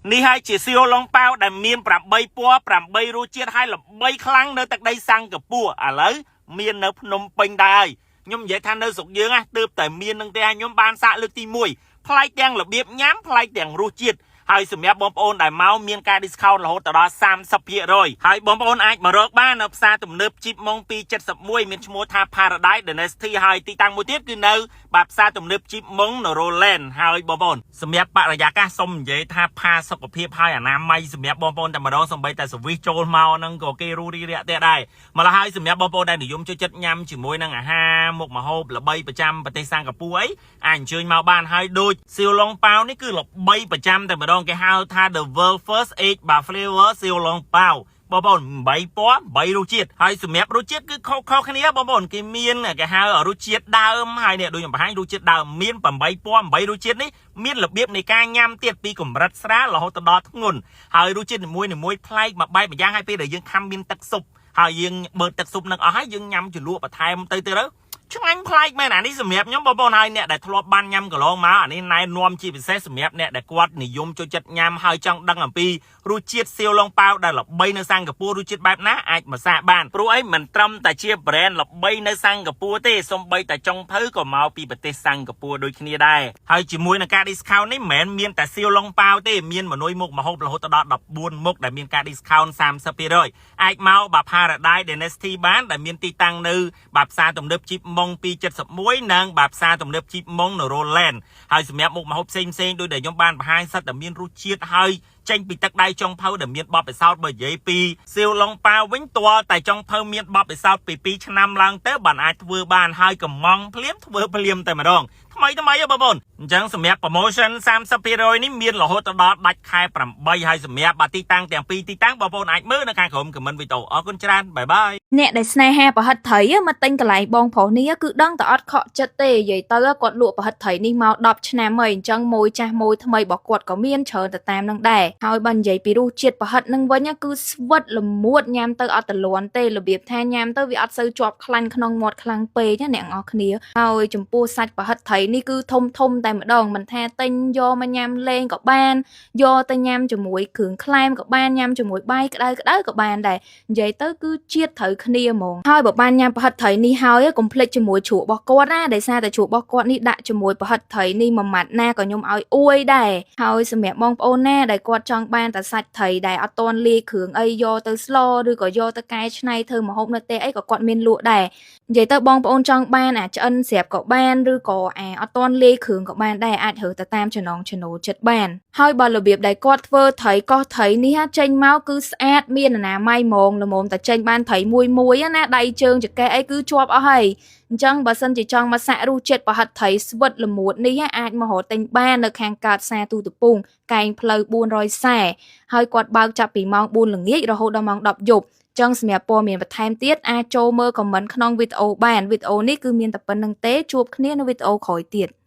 នេះហើយជាសៀវឡុងប៉ាវដែលមាន8ពណ៌8រសជាតិហើយល្បីខ្លាំងនៅទឹកដីសិង្ហបុរីឥឡូវមាននៅភ្នំពេញដែរហើយខ្ញុំនិយាយថានៅស្រុកយើងណាទើបតែមាននឹងទេខ្ញុំបានសាកលើកទី1ប្លែកទាំងរបៀបញ៉ាំប្លែកទាំងរសជាតិហើយសម្រាប់បងប្អូនដែលមកមានការ discount រហូតដល់30%ហើយបងប្អូនអាចមករកបាននៅផ្សារទំនើបជីបម៉ុង271មានឈ្មោះថា Paradise Dynasty ហើយទីតាំងមួយទៀតគឺនៅបាទផ្សារទំនើបជីបម៉ុង Noroland ហើយបងប្អូនសម្រាប់បរិយាកាសសូមនិយាយថាផាសុខភាពហើយអនាម័យសម្រាប់បងប្អូនតែម្ដងសូម្បីតែសវិសចូលមកហ្នឹងក៏គេរੂរីរាក់ទៀតដែរម្ល៉េះហើយសម្រាប់បងប្អូនដែលនិយមចូលចិត្តញ៉ាំជាមួយនឹងអាហារមុខម្ហូបល្បីប្រចាំប្រទេសសិង្ហបុរីអីអាចអញ្ជើញមកបានហើយដូចសៀវឡុងប៉ាវនេះគឺល្បីប្រចាំតែម្ដងគេហៅថា the world first eight បាទ flavor សៀវឡុងប៉ាវបងប្អូន8ពណ៌8រសជាតិហើយសម្រាប់រសជាតិគឺខុសៗគ្នាបងប្អូនគេមានគេហៅរសជាតិដើមហើយនេះដូចខ្ញុំបង្ហាញរសជាតិដើមមាន8ពណ៌8រសជាតិនេះមានរបៀបនៃការញ៉ាំទៀតពីកម្រិតស្រាលរហូតដល់ធ្ងន់ហើយរសជាតិនីមួយៗប្លែកមួយបែបម្យ៉ាងហើយពេលដែលយើងខាំមានទឹកស៊ុបហើយយើងបើទឹកស៊ុបនឹងអស់ហើយយើងញ៉ាំជ្រលក់បន្ថែមទៅទៅឆ្ងាញ់ប្លែកមែនអានេះសម្រាប់ខ្ញុំបងប្អូនហើយអ្នកដែលធ្លាប់បានញ៉ាំកន្លងមកអានេះណែនាំជាពិសេសសម្រាប់អ្នកដែលគាត់និយមចូលចិត្តញ៉ាំហើយចង់ដឹងអំពីរសជាតិសៀវឡុងប៉ាវដែលល្បីនៅសិង្ហបុរីរសជាតិបែបណាអាចមកសាកបានព្រោះអីមិនត្រឹមតែជា brand ល្បីនៅសិង្ហបុរីទេសូម្បីតែចុងភៅក៏មកពីប្រទេសសិង្ហបុរីដូចគ្នាដែរហើយជាមួយនឹងការ discount នេះមិនមែនមានតែសៀវឡុងប៉ាវទេមានមនុយមុខម្ហូបរហូតដល់14មុខដែលមានការ discount 30%អាចមកបាទ Paradise Dynasty បានដែលមានទីតាំងនៅបាទផ្សារទំនើបជីបម៉ុង271និងបាទផ្សារទំនើបជីបម៉ុងនៅ Roland ហើយសម្រាប់មុខម្ហូបផ្សេងផ្សេងៗដោយដែលខ្ញុំបានបង្ហាញសិតតែមានរសជាតិហើយចេញពីទឹកដៃចុងភៅដែលមានបទពិសោធន៍បើនិយាយពីសៀវឡុងប៉ាវវិញទាល់តែចុងភៅមានបទពិសោធន៍ពី2ឆ្នាំឡើងទៅបានអាចធ្វើបានហើយកំងភ្លាមធ្វើភ្លាមតែម្ដងថ្មីថ្មីហ៎បងប្អូនអញ្ចឹងសម្រាប់ promotion 30%នេះមានរហូតដល់ដាច់ខែ8ហើយសម្រាប់បាទទីតាំងទាំងពីរទីតាំងបងប្អូនអាចមើលនៅខាងក្រោម comment វីដេអូអរគុណច្រើន bye bye. អ្នកដែលស្នេហាប្រហិតត្រីមកទិញកន្លែងបងប្រុសនេះគឺដឹងតែអត់ខកចិត្តទេនិយាយទៅគាត់លក់ប្រហិតត្រីនេះមក10ឆ្នាំហើយអញ្ចឹងមួយចាស់មួយថ្មីរបស់គាត់ក៏មានច្រើនទៅតាមនឹងដែរហើយបើនិយាយពីរសជាតិប្រហិតនឹងវិញគឺស្វិតល្មួតញ៉ាំទៅអត់តលន់ទេរបៀបថាញ៉ាំទៅវាអត់សូវជាប់ខ្លាញ់ក្នុងមាត់ខ្លាំងពេកណាអ្នកនរគ្នាហើយចំពោះសាច់ប្រហិតត្រីនេះគឺធំធំតែម្ដងមិនថាទិញយកមកញ៉ាំលេងក៏បានយកទៅញ៉ាំជាមួយគ្រឿងក្លែមក៏បានញ៉ាំជាមួយបាយក្តៅក្តៅក៏បានដែរនិយាយទៅគឺជាតិត្រូវគ្នាហ្មងហើយបើបានញ៉ាំប្រហិតត្រីនេះហើយកុំភ្លេចជាមួយជ្រក់របស់គាត់ណាដោយសារតែជ្រក់របស់គាត់នេះដាក់ជាមួយប្រហិតត្រីនេះមួយម៉ាត់ណាក៏ខ្ញុំឲ្យអួយដែរហើយសម្រាប់បងប្អូនណាដែលគាត់ចង់បានតែសាច់ត្រីដែលអត់ទាន់លាយគ្រឿងអីយកទៅស្លឬក៏យកទៅកែច្នៃធ្វើម្ហូបនៅផ្ទះអីក៏គាត់មានលក់ដែរនិយាយទៅបងប្អូនចង់បានអាឆ្អិនស្រាប់ក៏បានឬក៏អាអត់ទាន់លាយគ្រឿងក៏បានដែរអាចរើសទៅតាមចំណងចំណូលចិត្តបានហើយបើរបៀបដែលគាត់ធ្វើត្រីកោះត្រីនេះចេញមកគឺស្អាតមានអនាម័យហ្មងល្មមតែចេញបានត្រីមួយមួយណាដៃជើងចង្កេះអីគឺជាប់អស់ហើយអញ្ចឹងបើសិនជាចង់មកសាករសជាតិប្រហិតត្រីស្វិតល្មួតនេះអាចមករកទិញបាននៅខាងកើតផ្សារទូតពងកែងផ្លូវ440ហើយគាត់បើកចាប់ពីម៉ោង4ល្ងាចរហូតដល់ម៉ោង10យប់ចឹងសម្រាប់ព័ត៌មានបន្ថែមទៀតអាចចូលមើល comment ក្នុងវីដេអូបានវីដេអូនេះគឺមានតែប៉ុណ្្នឹងទេជួបគ្នានៅវីដេអូក្រោយទៀត។